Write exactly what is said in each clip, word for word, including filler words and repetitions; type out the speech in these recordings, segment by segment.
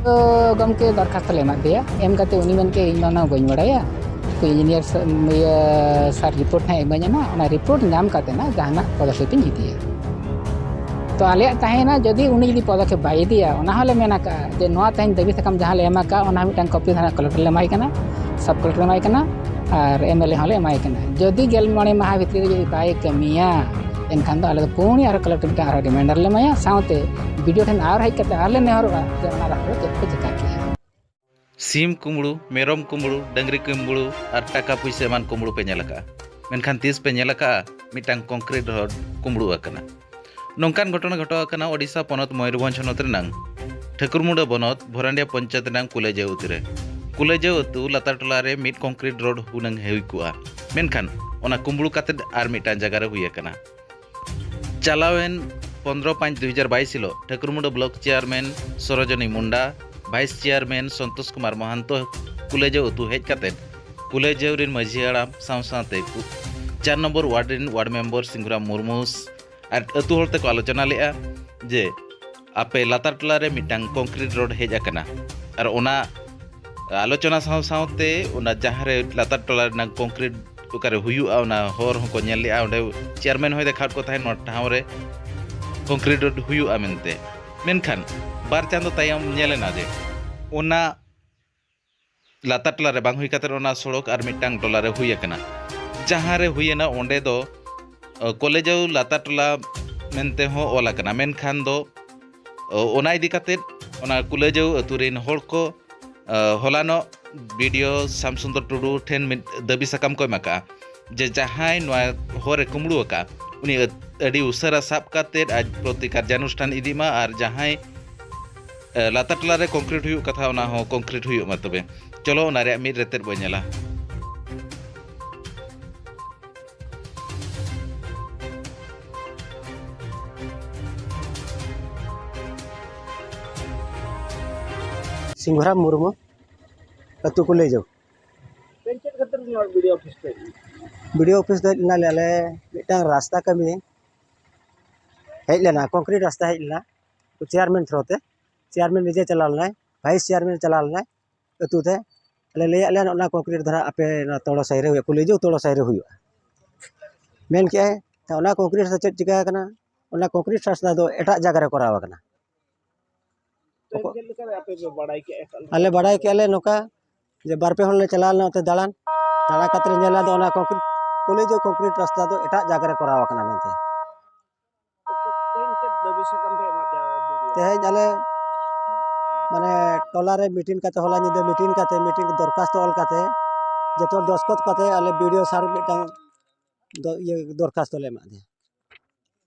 ᱛᱚ ᱜᱚᱢᱠᱮ ᱫᱚᱨᱠᱷᱟᱥᱛᱚ ᱞᱮ ᱮᱢᱟᱫ ᱫᱮᱭᱟ᱾ ᱮᱢ ᱠᱟᱛᱮ ᱩᱱᱤ ᱢᱮᱱ ᱠᱮᱫ, "ᱤᱧ ᱢᱟ ᱚᱱᱟ ᱵᱟᱹᱧ ᱵᱟᱲᱟᱭᱟ, ᱩᱱᱠᱩ ᱤᱧᱡᱤᱱᱤᱭᱟᱨ ᱥᱟ-, ᱤᱭᱟᱹ ᱥᱟᱨ ᱨᱤᱯᱳᱨᱴ ᱱᱟᱦᱟᱜ ᱤᱢᱟᱹᱧᱟ ᱱᱟᱦᱟᱜ, ᱚᱱᱟ ᱨᱤᱯᱳᱨᱴ ᱧᱟᱢ ᱠᱟᱛᱮ ᱱᱟᱦᱟᱜ ᱡᱟᱦᱟᱱᱟᱜ ᱯᱚᱫᱚᱠᱷᱮᱯ ᱤᱧ ᱤᱫᱤᱭᱟ᱾" ᱛᱚ ᱟᱞᱮᱭᱟᱜ ᱛᱟᱦᱮᱸᱭᱮᱱᱟ, ᱡᱩᱫᱤ ᱩᱱᱤ ᱡᱩᱫᱤ ᱯᱚᱫᱚᱠᱷᱮᱯ ᱵᱟᱭ ᱤᱫᱤᱭᱟ, ᱚᱱᱟ ᱦᱚᱸᱞᱮ ᱢᱮᱱ ᱟᱠᱟᱫᱼᱟ ᱡᱮ ᱱᱚᱣᱟ ᱛᱮᱦᱮᱧ ᱫᱟᱹᱵᱤ ᱥᱟᱠᱟᱢ ᱡᱟᱦᱟᱸ ᱞᱮ ᱮᱢ ᱟᱠᱟᱫᱼᱟ, ᱚᱱᱟ ᱢᱤᱫᱴᱟᱝ ᱠᱚᱯᱤ ᱫᱷᱟᱨᱟ ᱠᱚᱞᱮᱠᱴᱚᱨ ᱞᱮ ᱮᱢᱟᱭ ᱠᱟᱱᱟ, ᱥᱟᱵ ᱠᱚᱞᱮᱠᱴᱚᱨ ᱞᱮ ᱮᱢᱟᱭ ᱠᱟᱱᱟ, ᱟᱨ ᱮᱢ ᱮᱞ ᱮ ᱦᱚᱸᱞᱮ ᱮᱢᱟᱭ ᱠᱟᱱᱟ᱾ ᱡᱩᱫᱤ ᱜᱮᱞ ᱢᱚᱬᱮ ᱢᱟᱦᱟ ᱵᱷᱤᱛᱨᱤ ᱨᱮ ᱡᱩᱫᱤ ᱵᱟᱭ ᱠᱟᱹᱢᱤᱭᱟ, ᱮᱱᱠᱷᱟᱱ ᱫᱚ ᱟᱞᱮ ᱫᱚ ᱯᱩᱱᱭᱟ ᱟᱨᱦᱚᱸ ᱠᱚᱞᱮᱠᱴᱚᱨ ᱢᱤᱫᱴᱟᱝ ᱟᱨᱦᱚᱸ ᱨᱤᱢᱟᱭᱤᱱᱰᱟᱨ ᱞᱮ ᱮᱢᱟᱭᱟ, ᱥᱟᱶᱛᱮ ᱵᱤ ᱰᱤ ᱳ ᱴᱷᱮᱱ ᱟᱨ ᱦᱮᱡ ᱠᱟᱛᱮ ᱟᱨ ᱞᱮ ᱱᱮᱦᱚᱨᱚᱜᱼᱟ ᱡᱮ ᱚᱱᱟ ᱨᱟᱥᱛᱟ ᱫᱚ ᱪᱮᱫ ᱯᱮ ᱪᱮᱠᱟ ᱠᱮᱜᱼᱟ᱾ ᱥᱤᱢ ᱠᱩᱢᱵᱽᱲᱩ, ᱢᱮᱨᱚᱢ ᱠᱩᱢᱵᱽᱲᱩ, ᱰᱟᱹᱝᱨᱤ ᱠᱩᱢᱵᱽᱲᱩ ᱟᱨ ᱴᱟᱠᱟ ᱯᱩᱭᱥᱟᱹ ᱮᱢᱟᱱ ᱠᱩᱢᱵᱽᱲᱩ ᱯᱮ ᱧᱮᱞ ᱟᱠᱟᱫᱼᱟ, ᱢᱮᱱᱠᱷᱟᱱ ᱛᱤᱥ ᱯᱮ ᱧᱮᱞ ᱟᱠᱟᱫᱼᱟ ᱢᱤᱫᱴᱟᱝ ᱠᱚᱝᱠᱨᱤᱴ ᱨᱳᱰ ᱠᱩᱢᱵᱽᱲᱩ ᱟᱠᱟᱱᱟ? ᱱᱚᱝᱠᱟᱱ ᱜᱷᱚᱴᱚᱱᱟ ᱜᱷᱚᱴᱟᱣ ᱟᱠᱟᱱᱟ ᱳᱰᱤᱥᱟ ᱯᱚᱱᱚᱛ ᱢᱚᱭᱩᱨᱵᱷᱚᱸᱡᱽ ᱦᱚᱱᱚᱛ ᱨᱮᱱᱟᱝ ᱴᱷᱟᱹᱠᱩᱨᱢᱩᱰᱟᱹ ᱵᱚᱱᱚᱛ ᱵᱷᱚᱨᱟᱱᱰᱤᱭᱟ ᱯᱚᱧᱪᱟᱭᱮᱛ ᱨᱮᱱᱟᱝ ᱠᱩᱞᱟᱹᱡᱟᱹᱣ ᱟᱹᱛᱩ ᱨᱮ᱾ ᱠᱩᱞᱟᱹᱡᱟᱹᱣ ᱟᱹᱛᱩ ᱞᱟᱛᱟᱨ ᱴᱚᱞᱟ ᱨᱮ ᱢᱤᱫ ᱠᱚᱝᱠᱨᱤᱴ ᱨᱳᱰ ᱦᱩᱱᱟᱹᱝ ᱦᱩᱭ ᱠᱚᱜᱼᱟ, ᱢᱮᱱᱠᱷᱟᱱ ᱚᱱᱟ ᱠᱩᱢᱵᱽᱲᱩ ᱠᱟᱛᱮᱫ ᱟᱨ ᱢᱤᱫᱴᱟᱝ ᱡᱟᱭᱜᱟ ᱨᱮ ᱦᱩᱭ ᱟᱠᱟᱱᱟ᱾ ᱪᱟᱞᱟᱣᱮᱱ ᱯᱚᱱᱫᱽᱨᱚ ᱯᱟᱸᱪ ᱫᱩ ᱦᱟᱡᱟᱨ ᱵᱟᱭᱤᱥ ᱦᱤᱞᱳᱜ Thakurmunda block chairman Sarojini Munda, vice chairman Santosh Kumar Mohanta ᱠᱩᱞᱟᱹᱡᱟᱹᱣ ᱟᱹᱛᱩ ᱦᱮᱡ ᱠᱟᱛᱮᱫ ᱠᱩᱞᱟᱹᱡᱟᱹᱣ ᱨᱮᱱ ᱢᱟᱹᱡᱷᱤ ᱦᱟᱲᱟᱢ ᱥᱟᱶ ᱥᱟᱶᱛᱮ ᱠᱩ-, ᱪᱟᱨ ᱱᱚᱢᱵᱚᱨ ᱣᱟᱨᱰ ᱨᱮᱱ ᱣᱟᱨᱰ ᱢᱮᱢᱵᱚᱨ ᱥᱤᱝᱜᱩᱨᱟᱢ ᱢᱩᱨᱢᱩ ᱟᱨ ᱟᱹᱛᱩ ᱦᱚᱲ ᱛᱮᱠᱚ ᱟᱞᱳᱪᱚᱱᱟ ᱞᱮᱫᱼᱟ ᱡᱮ ᱟᱯᱮ ᱞᱟᱛᱟᱨ ᱴᱚᱞᱟ ᱨᱮ ᱢᱤᱫᱴᱟᱝ ᱠᱚᱝᱠᱨᱤᱴ ᱨᱳᱰ ᱦᱮᱡ ᱟᱠᱟᱱᱟ, ᱟᱨ ᱚᱱᱟ ᱟᱞᱳᱪᱚᱱᱟ ᱥᱟᱶ ᱥᱟᱶᱛᱮ ᱚᱱᱟ ᱡᱟᱦᱟᱸ ᱨᱮ ᱞᱟᱛᱟᱨ ᱴᱚᱞᱟ ᱨᱮᱱᱟᱜ ᱠᱚᱝᱠᱨᱤᱴ ᱚᱠᱟᱨᱮ ᱦᱩᱭᱩᱜᱼᱟ, ᱚᱱᱟ ᱦᱚᱨ ᱦᱚᱸᱠᱚ ᱧᱮᱞ ᱞᱮᱫᱼᱟ᱾ ᱚᱸᱰᱮ ᱪᱮᱭᱟᱨᱢᱮᱱ ᱦᱚᱸᱭ ᱫᱮᱠᱷᱟᱣᱟᱫ ᱠᱚ ᱛᱟᱦᱮᱸᱫ ᱱᱚᱣᱟ ᱴᱷᱟᱶ ᱨᱮ ᱠᱚᱝᱠᱨᱤᱴ ᱨᱳᱰ ᱦᱩᱭᱩᱜᱼᱟ ᱢᱮᱱᱛᱮ᱾ ᱢᱮᱱᱠᱷᱟᱱ ᱵᱟᱨ ᱪᱟᱸᱫᱚ ᱛᱟᱭᱚᱢ ᱧᱮᱞ ᱮᱱᱟ ᱡᱮ ᱚᱱᱟ ᱞᱟᱛᱟᱨ ᱴᱚᱞᱟ ᱨᱮ ᱵᱟᱝ ᱦᱩᱭ ᱠᱟᱛᱮ ᱚᱱᱟ ᱥᱚᱲᱚᱠ ᱟᱨ ᱢᱤᱫᱴᱟᱝ ᱴᱚᱞᱟ ᱨᱮ ᱦᱩᱭ ᱟᱠᱟᱱᱟ᱾ ᱡᱟᱦᱟᱸ ᱨᱮ ᱦᱩᱭ ᱮᱱᱟ, ᱚᱸᱰᱮ ᱫᱚ, ᱚ, ᱠᱚᱞᱮᱡᱟᱣ ᱞᱟᱛᱟᱨ ᱴᱚᱞᱟ ᱢᱮᱱᱛᱮ ᱦᱚᱸ ᱚᱞ ᱟᱠᱟᱱᱟ, ᱢᱮᱱᱠᱷᱟᱱ ᱫᱚ, ᱚ, ᱚᱱᱟ ᱤᱫᱤ ᱠᱟᱛᱮ ᱚᱱᱟ ᱠᱩᱞᱟᱹᱡᱟᱹᱣ ᱟᱹᱛᱩ ᱨᱮᱱ ᱦᱚᱲ ᱠᱚ, ᱚ, ᱦᱚᱞᱟᱱᱚᱜ ᱵᱤ ᱰᱤ ᱳ ᱥᱟᱢᱥᱩᱱᱫᱚᱨ ᱴᱩᱰᱩ ᱴᱷᱮᱱ ᱢᱤᱫ ᱫᱟᱹᱵᱤ ᱥᱟᱠᱟᱢ ᱠᱚ ᱮᱢ ᱟᱠᱟᱫᱼᱟ ᱡᱮ ᱡᱟᱦᱟᱸᱭ ᱱᱚᱣᱟ ᱦᱚᱨ ᱮ ᱠᱩᱢᱵᱽᱲᱩ ᱟᱠᱟᱫ, ᱩᱱᱤ ᱟᱹ-, ᱟᱹᱰᱤ ᱩᱥᱟᱹᱨᱟ ᱥᱟᱵ ᱠᱟᱛᱮ ᱟᱡ ᱯᱨᱚᱛᱤ ᱠᱟᱨᱡᱟᱱᱩᱥᱴᱷᱟᱱ ᱤᱫᱤᱜ ᱢᱟ, ᱟᱨ ᱡᱟᱦᱟᱸᱭ ᱮ, ᱞᱟᱛᱟᱨ ᱴᱚᱞᱟ ᱨᱮ ᱠᱚᱝᱠᱨᱤᱴ ᱦᱩᱭᱩᱜ ᱠᱟᱛᱷᱟ, ᱚᱱᱟ ᱦᱚᱸ ᱠᱚᱝᱠᱨᱤᱴ ᱦᱩᱭᱩᱜ ᱢᱟ ᱛᱚᱵᱮ᱾ ᱪᱚᱞᱚ, ᱚᱱᱟ ᱨᱮᱭᱟᱜ ᱢᱤᱫ ᱨᱮᱛᱮᱫ ᱵᱚᱱ ᱧᱮᱞᱟ᱾ ᱥᱤᱝᱜᱷᱟᱨᱟᱢ ᱢᱩᱨᱢᱩ, ᱟᱹᱛᱩ ᱠᱩᱞᱟᱹᱭᱡᱟᱹᱣ᱾ ᱛᱮᱦᱮᱧ ᱪᱮᱫ ᱠᱷᱟᱹᱛᱤᱨ ᱱᱚᱣᱟ ᱵᱤ ᱰᱤ ᱳ ᱚᱯᱷᱤᱥ ᱯᱮ ᱦᱮᱡ ᱮᱱᱟ? ᱵᱤ ᱰᱤ ᱳ ᱚᱯᱷᱤᱥ ᱫᱚ ᱦᱮᱡ ᱞᱮᱱᱟᱞᱮ, ᱟᱞᱮ ᱢᱤᱫᱴᱟᱝ ᱨᱟᱥᱛᱟ ᱠᱟᱹᱢᱤ ᱦᱮᱡ ᱞᱮᱱᱟ, ᱠᱚᱝᱠᱨᱤᱴ ᱨᱟᱥᱛᱟ ᱦᱮᱡ ᱞᱮᱱᱟ, ᱪᱮᱭᱟᱨᱢᱮᱱ ᱛᱷᱨᱳ ᱛᱮ᱾ ᱪᱮᱭᱟᱨᱢᱮᱱ ᱱᱤᱡᱮ ᱪᱟᱞᱟᱣ ᱞᱮᱱᱟᱭ, ᱵᱷᱟᱭᱤᱥ ᱪᱮᱭᱟᱨᱢᱮᱱ ᱪᱟᱞᱟᱣ ᱞᱮᱱᱟᱭ ᱟᱹᱛᱩ ᱛᱮ᱾ ᱟᱞᱮ ᱞᱟᱹᱭᱟᱫ ᱞᱮᱭᱟ, ᱚᱱᱟ ᱠᱚᱝᱠᱨᱤᱴ ᱫᱚ ᱱᱟᱦᱟᱜ ᱟᱯᱮ ᱱᱚᱣᱟ ᱛᱚᱲᱚ ᱥᱟᱭ ᱨᱮ ᱦᱩᱭᱩᱜᱼᱟ, ᱠᱩᱞᱤᱡᱩ ᱛᱚᱲᱚ ᱥᱟᱭ ᱨᱮ ᱦᱩᱭᱩᱜᱼᱟ ᱢᱮᱱ ᱠᱮᱜᱼᱟᱭ᱾ ᱛᱚ ᱚᱱᱟ ᱠᱚᱝᱠᱨᱤᱴ ᱨᱟᱥᱛᱟ ᱪᱮᱫ ᱪᱤᱠᱟ ᱟᱠᱟᱱᱟ? ᱚᱱᱟ ᱠᱚᱝᱠᱨᱤᱴ ᱨᱟᱥᱛᱟ ᱫᱚ ᱮᱴᱟᱜ ᱡᱟᱭᱜᱟ ᱨᱮ ᱠᱚᱨᱟᱣ ᱟᱠᱟᱱᱟ᱾ ᱛᱚ ᱪᱮᱫ ᱞᱮᱠᱟ ᱨᱮ ᱟᱯᱮ ᱯᱮ ᱵᱟᱲᱟᱭ ᱠᱮᱜᱼᱟ? ᱟᱞᱮ ᱵᱟᱲᱟᱭ ᱠᱮᱜᱼᱟ ᱞᱮ ᱱᱚᱝᱠᱟ ᱡᱮ ᱵᱟᱨ ᱯᱮ ᱦᱚᱲ ᱞᱮ ᱪᱟᱞᱟᱣ ᱞᱮᱱᱟ ᱚᱱᱛᱮ ᱫᱟᱬᱟᱱ᱾ ᱫᱟᱬᱟ ᱠᱟᱛᱮ ᱞᱮ ᱧᱮᱞᱟ ᱫᱚ ᱚᱱᱟ ᱠᱚᱝᱠᱨᱤᱴ, ᱠᱩᱞᱤᱡᱩ ᱠᱚᱝᱠᱨᱤᱴ ᱨᱟᱥᱛᱟ ᱫᱚ ᱮᱴᱟᱜ ᱡᱟᱭᱜᱟ ᱨᱮ ᱠᱚᱨᱟᱣ ᱟᱠᱟᱱᱟ ᱢᱮᱱᱛᱮ᱾ ᱛᱮᱦᱮᱧ ᱪᱮᱫ ᱫᱟᱹᱵᱤ ᱥᱟᱠᱟᱢ ᱯᱮ ᱮᱢᱟ ᱫᱮᱭᱟ? ᱛᱮᱦᱮᱧ ᱟᱞᱮ ᱢᱟᱱᱮ ᱴᱚᱞᱟ ᱨᱮ ᱢᱤᱴᱤᱝ ᱠᱟᱛᱮ, ᱦᱚᱞᱟ ᱧᱤᱫᱟᱹ ᱢᱤᱴᱤᱝ ᱠᱟᱛᱮ, ᱢᱤᱴᱤᱝ ᱫᱚᱨᱠᱷᱟᱥᱛᱚ ᱚᱞ ᱠᱟᱛᱮ, ᱡᱚᱛᱚ ᱫᱚᱥᱠᱚᱛ ᱠᱟᱛᱮ ᱟᱞᱮ ᱵᱤ ᱰᱤ ᱳ ᱥᱟᱨ ᱢᱤᱫᱴᱟᱝ ᱫᱚ-, ᱤᱭᱟᱹ ᱫᱚᱨᱠᱷᱟᱥᱛᱚ ᱞᱮ ᱮᱢᱟᱫ ᱫᱮᱭᱟ᱾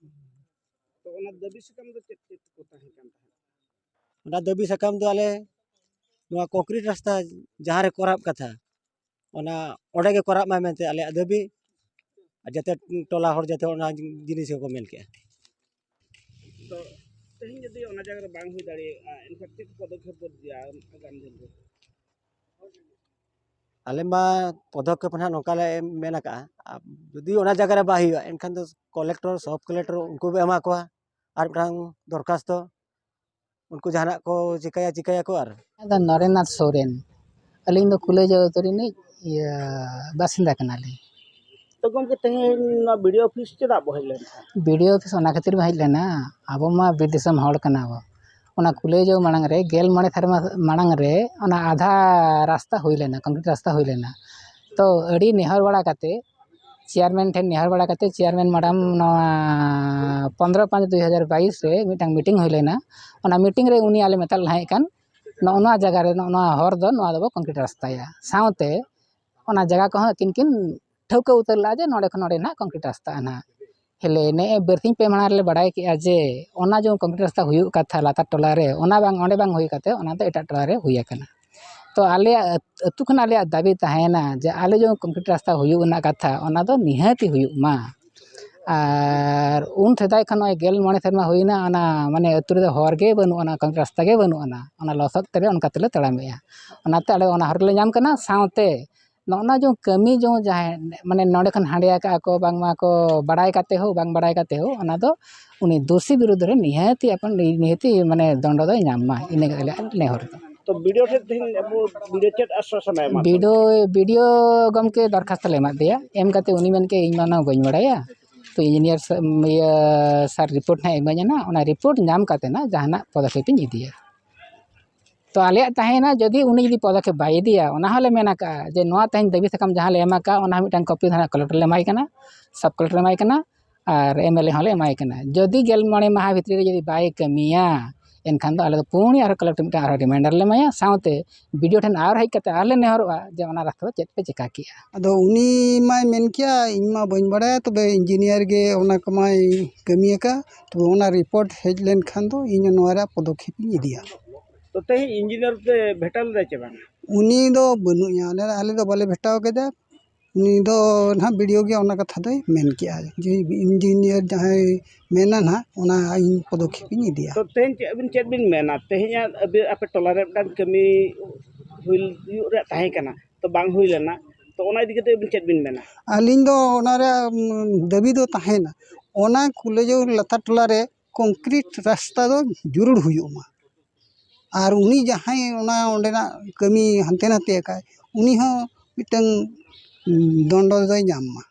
ᱛᱚ ᱚᱱᱟ ᱫᱟᱹᱵᱤ ᱥᱟᱠᱟᱢ ᱫᱚ ᱪᱮᱫ ᱪᱮᱫ ᱠᱚ ᱛᱟᱦᱮᱸ ᱠᱟᱱ ᱛᱟᱦᱮᱸᱫ? ᱚᱱᱟ ᱫᱟᱹᱵᱤ ᱥᱟᱠᱟᱢ ᱫᱚ ᱟᱞᱮ ᱱᱚᱣᱟ ᱠᱚᱝᱠᱨᱤᱴ ᱨᱟᱥᱛᱟ ᱡᱟᱦᱟᱸ ᱨᱮ ᱠᱚᱨᱟᱣ ᱠᱟᱛᱷᱟ, ᱚᱱᱟ ᱚᱸᱰᱮ ᱜᱮ ᱠᱚᱨᱟᱜ ᱢᱟ ᱢᱮᱱᱛᱮ ᱟᱞᱮᱭᱟᱜ ᱫᱟᱹᱵᱤ, ᱟᱨ ᱡᱟᱛᱮ ᱴᱚᱞᱟ ᱦᱚᱲ ᱡᱟᱛᱮ ᱚᱱᱟ ᱡᱤᱱᱤᱥ ᱜᱮᱠᱚ ᱢᱮᱱ ᱠᱮᱜᱼᱟ᱾ ᱛᱚ ᱛᱮᱦᱮᱧ ᱡᱩᱫᱤ ᱚᱱᱟ ᱡᱟᱭᱜᱟ ᱨᱮ ᱵᱟᱝ ᱦᱩᱭ ᱫᱟᱲᱮᱭᱟᱜᱼᱟ, ᱮᱱᱠᱷᱟᱱ ᱪᱮᱫ ᱯᱚᱫᱚᱠᱷᱮᱯ ᱵᱚ ᱤᱫᱤᱭᱟ ᱟᱜᱟᱢ ᱫᱤᱱ ᱨᱮ? ᱟᱞᱮ ᱢᱟ ᱯᱚᱫᱚᱠᱷᱮᱯ ᱱᱟᱦᱟᱜ ᱱᱚᱝᱠᱟ ᱞᱮ ᱢᱮᱱ ᱟᱠᱟᱜᱼᱟ, ᱟᱨ ᱡᱩᱫᱤ ᱚᱱᱟ ᱡᱟᱭᱜᱟ ᱨᱮ ᱵᱟᱭ ᱦᱩᱭᱩᱜᱼᱟ, ᱮᱱᱠᱷᱟᱱ ᱫᱚ ᱠᱚᱞᱮᱠᱴᱚᱨ, ᱥᱚᱵ ᱠᱚᱞᱮᱠᱴᱚᱨ ᱩᱱᱠᱩ ᱵᱚ ᱮᱢᱟ ᱠᱚᱣᱟ ᱟᱨ ᱢᱤᱫᱴᱟᱝ ᱫᱚᱨᱠᱷᱟᱥᱛᱚ᱾ ᱩᱱᱠᱩ ᱡᱟᱦᱟᱱᱟᱜ ᱠᱚ ᱪᱤᱠᱟᱹᱭᱟ, ᱪᱤᱠᱟᱹᱭᱟᱠᱚ ᱟᱨ᱾ ᱤᱧ ᱫᱚ ᱱᱚᱨᱮᱱᱟᱛᱷ ᱥᱚᱨᱮᱱ᱾ ᱟᱹᱞᱤᱧ ᱫᱚ ᱠᱩᱞᱟᱹᱭᱡᱟᱹᱣ ᱟᱹᱛᱩ ᱨᱤᱱᱤᱡ, ᱤᱭᱟᱹ, ᱵᱟᱥᱤᱱᱫᱟ ᱠᱟᱱᱟᱞᱤᱧ᱾ ᱛᱚ ᱜᱚᱢᱠᱮ, ᱛᱮᱦᱮᱧ ᱱᱚᱣᱟ ᱵᱤ ᱰᱤ ᱳ ᱚᱯᱷᱤᱥ ᱪᱮᱫᱟᱜ ᱵᱚ ᱦᱮᱡ ᱞᱮᱱ ᱛᱟᱦᱮᱸᱫ? ᱵᱤ ᱰᱤ ᱳ ᱚᱯᱷᱤᱥ ᱚᱱᱟ ᱠᱷᱟᱹᱛᱤᱨ ᱵᱚ ᱦᱮᱡ ᱞᱮᱱᱟ, ᱟᱵᱚ ᱢᱟ ᱵᱤᱨ ᱫᱤᱥᱚᱢ ᱦᱚᱲ ᱠᱟᱱᱟ ᱵᱚ᱾ ᱚᱱᱟ ᱠᱩᱞᱟᱹᱭᱡᱟᱹᱣ ᱢᱟᱲᱟᱝ ᱨᱮ, ᱜᱮᱞ ᱢᱚᱬᱮ ᱥᱮᱨᱢᱟ ᱢᱟᱲᱟᱝ ᱨᱮ ᱚᱱᱟ ᱟᱫᱷᱟ ᱨᱟᱥᱛᱟ ᱦᱩᱭ ᱞᱮᱱᱟ, ᱠᱚᱝᱠᱨᱤᱴ ᱨᱟᱥᱛᱟ ᱦᱩᱭ ᱞᱮᱱᱟ᱾ ᱛᱚ ᱟᱹᱰᱤ ᱱᱮᱦᱚᱨ ᱵᱟᱲᱟ ᱠᱟᱛᱮ, ᱪᱮᱭᱟᱨᱢᱮᱱ ᱴᱷᱮᱱ ᱱᱮᱦᱚᱨ ᱵᱟᱲᱟ ᱠᱟᱛᱮ, ᱪᱮᱭᱟᱨᱢᱮᱱ ᱢᱮᱰᱟᱢ ᱱᱚᱣᱟ ᱯᱚᱱᱫᱽᱨᱚ ᱯᱟᱸᱪ ᱫᱩᱭ ᱦᱟᱡᱟᱨ ᱵᱟᱭᱤᱥ ᱨᱮ ᱢᱤᱫᱴᱟᱝ ᱢᱤᱴᱤᱝ ᱦᱩᱭ ᱞᱮᱱᱟ᱾ ᱚᱱᱟ ᱢᱤᱴᱤᱝ ᱨᱮ ᱩᱱᱤ ᱟᱞᱮ ᱢᱮᱛᱟᱫ ᱞᱟᱦᱟᱭᱮᱫ ᱠᱟᱱ, ᱱᱚᱜᱼᱚ ᱱᱚᱣᱟ ᱡᱟᱭᱜᱟ ᱨᱮ, ᱱᱚᱜᱼᱚ ᱱᱚᱣᱟ ᱦᱚᱨ ᱫᱚ, ᱱᱚᱣᱟ ᱫᱚᱵᱚ ᱠᱚᱝᱠᱨᱤᱴ ᱨᱟᱥᱛᱟᱭᱟ᱾ ᱥᱟᱶᱛᱮ ᱚᱱᱟ ᱡᱟᱭᱜᱟ ᱠᱚᱦᱚᱸ ᱟᱹᱠᱤᱱ ᱠᱤᱱ ᱴᱷᱟᱹᱣᱠᱟᱹ ᱩᱛᱟᱹᱨ ᱞᱮᱫᱼᱟ ᱡᱮ ᱱᱚᱸᱰᱮ ᱠᱷᱚᱱ ᱱᱚᱸᱰᱮ ᱱᱟᱦᱟᱜ ᱠᱚᱝᱠᱨᱤᱴ ᱨᱟᱥᱛᱟᱜᱼᱟ ᱱᱟᱦᱟᱜ᱾ ᱦᱮᱞᱮ ᱱᱮᱜᱼᱮ ᱵᱟᱨᱥᱤᱧ ᱯᱮ ᱢᱟᱲᱟᱝ ᱨᱮᱞᱮ ᱵᱟᱲᱟᱭ ᱠᱮᱜᱼᱟ ᱡᱮ ᱚᱱᱟ ᱡᱮ ᱠᱚᱝᱠᱨᱤᱴ ᱨᱟᱥᱛᱟ ᱦᱩᱭᱩᱜ ᱠᱟᱛᱷᱟ ᱞᱟᱛᱟᱨ ᱴᱚᱞᱟ ᱨᱮ, ᱚᱱᱟ ᱵᱟᱝ, ᱚᱸᱰᱮ ᱵᱟᱝ ᱦᱩᱭ ᱠᱟᱛᱮ ᱚᱱᱟ ᱫᱚ ᱮᱴᱟᱜ ᱴᱚᱞᱟ ᱨᱮ ᱦᱩᱭ ᱟᱠᱟᱱᱟ᱾ ᱛᱚ ᱟᱞᱮᱭᱟᱜ ᱟᱹᱛ-, ᱟᱹᱛᱩ ᱠᱷᱚᱱ ᱟᱞᱮᱭᱟᱜ ᱫᱟᱹᱵᱤ ᱛᱟᱦᱮᱸᱭᱮᱱᱟ ᱡᱮ ᱟᱞᱮ ᱡᱮ ᱠᱚᱝᱠᱨᱤᱴ ᱨᱟᱥᱛᱟ ᱦᱩᱭᱩᱜ ᱨᱮᱱᱟᱜ ᱠᱟᱛᱷᱟ, ᱚᱱᱟ ᱫᱚ ᱱᱤᱦᱟᱹᱛᱤ ᱦᱩᱭᱩᱜ ᱢᱟ᱾ ᱟᱨ ᱩᱱ ᱥᱮᱫᱟᱭ ᱠᱷᱚᱱ ᱱᱚᱜᱼᱚᱭ ᱜᱮᱞ ᱢᱚᱬᱮ ᱥᱮᱨᱢᱟ ᱦᱩᱭᱱᱟ, ᱚᱱᱟ ᱢᱟᱱᱮ ᱟᱹᱛᱩ ᱨᱮᱫᱚ ᱦᱚᱨ ᱜᱮ ᱵᱟᱹᱱᱩᱜ ᱟᱱᱟ, ᱠᱚᱝᱠᱨᱤᱴ ᱨᱟᱥᱛᱟ ᱜᱮ ᱵᱟᱹᱱᱩᱜ ᱟᱱᱟ, ᱚᱱᱟ ᱞᱚᱥᱚᱫ ᱛᱮᱞᱮ ᱚᱱᱠᱟ ᱛᱮᱞᱮ ᱛᱟᱲᱟᱢᱮᱜᱼᱟ᱾ ᱚᱱᱟᱛᱮ ᱟᱞᱮ ᱚᱱᱟ ᱦᱚᱨ ᱨᱮᱞᱮ ᱧᱟᱢ ᱠᱟᱱᱟ, ᱥᱟᱶᱛᱮ ᱱᱚᱜᱼᱚ ᱱᱟ ᱡᱮ ᱠᱟᱹᱢᱤ ᱡᱮ ᱡᱟᱦᱟᱸᱭ ᱢᱟᱱᱮ ᱱᱚᱰᱮ ᱠᱷᱚᱱ ᱦᱟᱸᱰᱮ ᱟᱠᱟᱫᱼᱟ ᱠᱚ, ᱵᱟᱝᱢᱟ ᱠᱚ ᱵᱟᱲᱟᱭ ᱠᱟᱛᱮ ᱦᱳ ᱵᱟᱝ ᱵᱟᱲᱟᱭ ᱠᱟᱛᱮ ᱦᱳ, ᱚᱱᱟ ᱫᱚ ᱩᱱᱤ ᱫᱳᱥᱤ ᱵᱤᱨᱩᱫᱽ ᱨᱮ ᱱᱤᱦᱟᱹᱛᱤ ᱟᱯᱟᱱ ᱱᱤᱦᱟᱹᱛᱤ ᱢᱟᱱᱮ ᱫᱚᱱᱰᱚ ᱫᱚᱭ ᱧᱟᱢ ᱢᱟ, ᱤᱱᱟᱹ ᱜᱮ ᱟᱞᱮᱭᱟᱜ ᱱᱮᱦᱚᱨ ᱫᱚ᱾ ᱛᱚ ᱵᱤᱰᱤᱭᱳ ᱴᱷᱮᱱ ᱛᱮᱦᱮᱧ ᱟᱵᱚ ᱵᱤᱰᱤᱭᱳ ᱪᱮᱫ ᱟᱥᱟᱥᱚᱱ ᱮ ᱮᱢᱟ ᱠᱚᱣᱟ? ᱵᱤᱰᱤᱭᱳ ᱵᱤᱰᱤᱭᱳ ᱜᱚᱢᱠᱮ ᱫᱚᱨᱠᱷᱟᱥᱛᱚ ᱞᱮ ᱮᱢᱟᱫ ᱫᱮᱭᱟ, ᱮᱢ ᱠᱟᱛᱮ ᱩᱱᱤ ᱢᱮᱱ ᱠᱮᱫ, "ᱤᱧ ᱢᱟ ᱚᱱᱟ ᱵᱟᱹᱧ ᱵᱟᱲᱟᱭᱟ, ᱛᱚ ᱤᱧᱡᱤᱱᱤᱭᱟᱨ ᱥᱟ- ᱤᱭᱟᱹ ᱥᱟᱨ ᱨᱤᱯᱳᱨᱴ ᱱᱟᱦᱟᱜ ᱤᱢᱟᱹᱧᱟ ᱱᱟᱦᱟᱜ, ᱚᱱᱟ ᱨᱤᱯᱳᱨᱴ ᱧᱟᱢ ᱠᱟᱛᱮ ᱱᱟᱦᱟᱜ ᱡᱟᱦᱟᱱᱟᱜ ᱯᱚᱫᱚᱠᱷᱮᱯ ᱤᱧ ᱤᱫᱤᱭᱟ᱾" ᱛᱚ ᱟᱞᱮᱭᱟᱜ ᱛᱟᱦᱮᱸᱭᱮᱱᱟ, ᱡᱩᱫᱤ ᱩᱱᱤ ᱡᱩᱫᱤ ᱯᱚᱫᱚᱠᱷᱮᱯ ᱵᱟᱭ ᱤᱫᱤᱭᱟ, ᱚᱱᱟ ᱦᱚᱸᱞᱮ ᱢᱮᱱ ᱟᱠᱟᱫᱼᱟ ᱡᱮ ᱱᱚᱣᱟ ᱛᱮᱦᱮᱧ ᱫᱟᱹᱵᱤ ᱥᱟᱠᱟᱢ ᱡᱟᱦᱟᱸ ᱞᱮ ᱮᱢ ᱟᱠᱟᱫᱼᱟ, ᱚᱱᱟ ᱦᱚᱸ ᱢᱤᱫᱴᱟᱝ ᱠᱚᱯᱤ ᱫᱚ ᱱᱟᱦᱟᱜ ᱠᱚᱞᱮᱠᱴᱚᱨ ᱞᱮ ᱮᱢᱟᱭ ᱠᱟᱱᱟ, ᱥᱟᱵ ᱠᱚᱞᱮᱠᱴᱚᱨ ᱞᱮ ᱮᱢᱟᱭ ᱠᱟᱱᱟ, ᱟᱨ ᱮᱢ ᱮᱞ ᱮ ᱦᱚᱸᱞᱮ ᱮᱢᱟᱭ ᱠᱟᱱᱟ᱾ ᱡᱩᱫᱤ ᱜᱮᱞ ᱢᱚᱬᱮ ᱢᱟᱦᱟ ᱵᱷᱤᱛᱨᱤ ᱨᱮ ᱡᱩᱫᱤ ᱵᱟᱭ ᱠᱟᱹᱢᱤᱭᱟ, ᱮᱱᱠᱷᱟᱱ ᱫᱚ ᱟᱞᱮ ᱫᱚ ᱯᱩᱱᱭᱟ ᱟᱨᱦᱚᱸ ᱠᱚᱞᱮᱠᱴᱚᱨ ᱢᱤᱫᱴᱟᱝ ᱟᱨᱦᱚᱸ ᱨᱤᱢᱟᱭᱤᱱᱰᱟᱨ ᱞᱮ ᱮᱢᱟᱭᱟ, ᱥᱟᱶᱛᱮ ᱵᱤᱰᱤᱭᱳ ᱴᱷᱮᱱ ᱟᱨ ᱦᱮᱡ ᱠᱟᱛᱮ ᱟᱨ ᱞᱮ ᱱᱮᱦᱚᱨᱚᱜᱼᱟ ᱡᱮ ᱚᱱᱟ ᱨᱟᱥᱛᱟ ᱫᱚ ᱪᱮᱫ ᱯᱮ ᱪᱮᱠᱟ ᱠᱮᱜᱼᱟ᱾ ᱟᱫᱚ ᱩᱱᱤ ᱢᱟᱭ ᱢᱮᱱ ᱠᱮᱜᱼᱟ, "ᱤᱧ ᱢᱟ ᱵᱟᱹᱧ ᱵᱟᱲᱟᱭᱟ, ᱛᱚᱵᱮ ᱤᱧᱡᱤᱱᱤᱭᱟᱨ ᱜᱮ ᱚᱱᱟ ᱠᱚᱢᱟᱭ ᱠᱟᱹᱢᱤ ᱟᱠᱟᱫ, ᱛᱚᱵᱮ ᱚᱱᱟ ᱨᱤᱯᱳᱨᱴ ᱦᱮᱡ ᱞᱮᱱᱠᱷᱟᱱ ᱫᱚ ᱤᱧ ᱱᱚᱣᱟ ᱨᱮᱭᱟᱜ ᱯᱚᱫᱚᱠᱷᱮᱯ ᱤᱧ ᱤᱫᱤᱭᱟ᱾" ᱛᱚ ᱛᱮᱦᱮᱧ ᱤᱧᱡᱤᱱᱤᱭᱟᱨ ᱯᱮ ᱵᱷᱮᱴᱟᱣ ᱞᱮᱫᱟ ᱪᱮ ᱵᱟᱝ? ᱩᱱᱤ ᱫᱚ ᱵᱟᱹᱱᱩᱜ ᱮᱭᱟ, ᱟᱞᱮ ᱟᱞᱮ ᱫᱚ ᱵᱟᱞᱮ ᱵᱷᱮᱴᱟᱣ ᱠᱮᱫᱟ᱾ ᱩᱱᱤ ᱫᱚ ᱱᱟᱦᱟᱜ ᱵᱤᱰᱤᱭᱳ ᱜᱮ ᱚᱱᱟ ᱠᱟᱛᱷᱟ ᱫᱚᱭ ᱢᱮᱱ ᱠᱮᱜᱼᱟ ᱡᱮ ᱤᱧᱡᱤᱱᱤᱭᱟᱨ ᱡᱟᱦᱟᱸᱭ ᱢᱮᱱᱟ ᱱᱟᱦᱟᱜ, ᱚᱱᱟ ᱤᱧ ᱯᱚᱫᱚᱠᱷᱮᱯ ᱤᱧ ᱤᱫᱤᱭᱟ᱾ ᱛᱚ ᱛᱮᱦᱮᱧ ᱪᱮᱫ ᱵᱤᱱ ᱪᱮᱫ ᱵᱤᱱ ᱢᱮᱱᱟ, ᱛᱮᱦᱮᱧᱟᱜ ᱟᱵᱮ- ᱟᱯᱮ ᱴᱚᱞᱟ ᱨᱮ ᱢᱤᱫᱴᱟᱝ ᱠᱟᱹᱢᱤ ᱦᱩᱭ ᱦᱩᱭᱩᱜ ᱨᱮᱭᱟᱜ ᱛᱟᱦᱮᱸ ᱠᱟᱱᱟ, ᱛᱚ ᱵᱟᱝ ᱦᱩᱭ ᱞᱮᱱᱟ, ᱛᱚ ᱚᱱᱟ ᱤᱫᱤ ᱠᱟᱛᱮ ᱟᱵᱤᱱ ᱪᱮᱫ ᱵᱤᱱ ᱢᱮᱱᱟ? ᱟᱹᱞᱤᱧ ᱫᱚ ᱚᱱᱟ ᱨᱮᱭᱟᱜ, ᱩᱢ, ᱫᱟᱹᱵᱤ ᱫᱚ ᱛᱟᱦᱮᱱᱟ, ᱚᱱᱟ ᱠᱩᱞᱟᱹᱡᱟᱹᱣ ᱞᱟᱛᱟᱨ ᱴᱚᱞᱟ ᱨᱮ ᱠᱚᱝᱠᱨᱤᱴ ᱨᱟᱥᱛᱟ ᱫᱚ ᱡᱟᱹᱨᱩᱲ ᱦᱩᱭᱩᱜ ᱢᱟ᱾ ᱟᱨ ᱩᱱᱤ ᱡᱟᱦᱟᱸᱭ ᱚᱱᱟ ᱚᱸᱰᱮᱱᱟᱜ ᱠᱟᱹᱢᱤ ᱦᱟᱱᱛᱮ ᱱᱟᱛᱮ ᱟᱠᱟᱫ, ᱩᱱᱤ ᱦᱚᱸ ᱢᱤᱫᱴᱟᱝ, ᱩᱢ, ᱫᱚᱱᱰᱚ ᱫᱚᱭ ᱧᱟᱢ ᱢᱟ᱾